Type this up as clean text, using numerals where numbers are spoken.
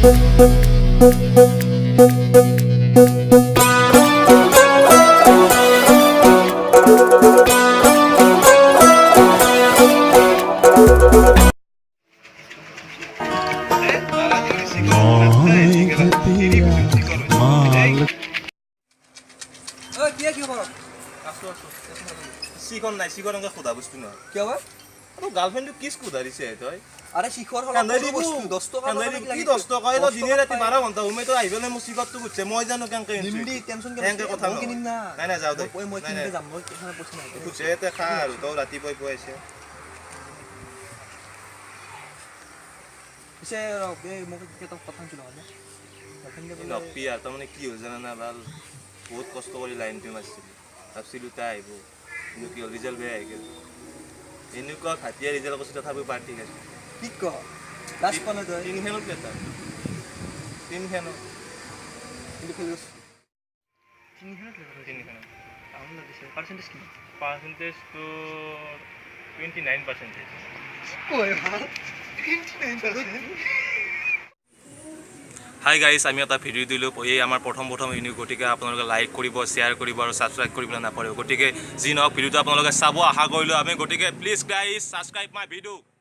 শিখন নাই শিখৰ এনেকে সোধা বস্তু নহয় কিয় বা আৰু গাৰ্লফ্ৰেণ্ডটো কি সোধা দিছে তই আৰে শিখৰ বস্তু 10 টকা কি 10 টকা এই দিনে ৰাতি 12 ঘণ্টা উমে তই আহিব মোৰ শিখৰটো বুঝছে মই জানো কেনেকে নিমদি টেনচন কেনেকে কথা কিনিম না নাই নাই যাও দে মই কিনিব যাম মই এখানে পইচা নাই বুঝছে তে খা আৰু তই ৰাতিপুৱাই পুৱাইছে পিছে এই মোক এটা কথা শুনিছিলো মানে নপি আৰু তাৰমানে কি হ'ল জানা না ভাল বহুত কষ্ট কৰি লাইনটো মাৰিছিলোঁ ভাবছিলোঁ তাই আহিব কিন্তু কি হ'ল ৰিজাল্ট বেয়া আহি গ'ল এনেকুৱা ঘাটিয়া ৰিজাল্ট কৰিছোঁ তথাপিও পাৰ্টি খাইছোঁ কি ক লাষ্ট পালে তই তিনিখনত লেটাৰ তিনিখনত কিন্তু ফেইল কৰিছোঁ তিনিখনত লেটাৰ তিনিখনত পাৰ্চেণ্টেজ কিমান পাৰ্চেণ্টেজ তোৰ 29%। কয় ভাল 29%। হাই গাইজ, আমি এটা ভিডিঅ' দিলোঁ, এই আমাৰ প্ৰথম ভিডিঅ', গতিকে আপোনালোকে লাইক কৰিব, শ্বেয়াৰ কৰিব আৰু ছাবস্ক্ৰাইব কৰিবলৈ নাপাহৰিব। গতিকে যি নহওক ভিডিঅ'টো আপোনালোকে চাব আশা কৰিলোঁ আমি, গতিকে please guys subscribe my video.